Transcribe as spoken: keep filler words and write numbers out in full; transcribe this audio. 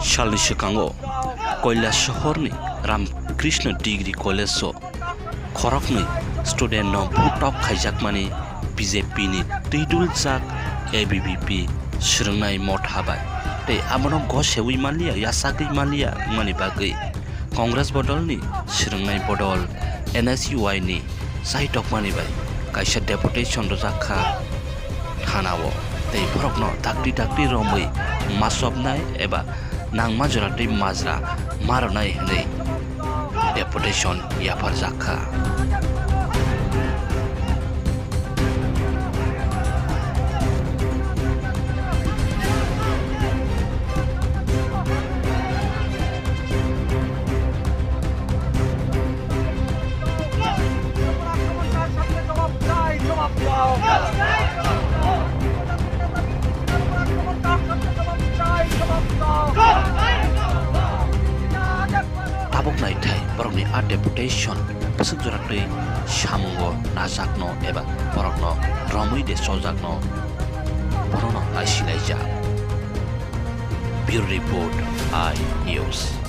Salni swkango Koilasohorni Ramkrishna Degree College-o khoroknwi student-no butok khaijakmani B J P-ni twiduljak A B V P swrwngnai motha bai tei abono gosewi manliya, yachagwi manliya wngmani bagwi Congress bodolni swrwngnai bodol N S U I-ni chaitokmani bai kaisa deputation rwjak kha thana-o, tei borokno dakti dakti romwi ma chopnai eba nangma jora tei majra ma rwnai hwnwi deputation yapharjak kha. Tabuk naithai borokni a deputation bwswk jora twi samungo najakno eba borokno romwi de chojakno, bonono naisilaijak. Bureau Report, I News.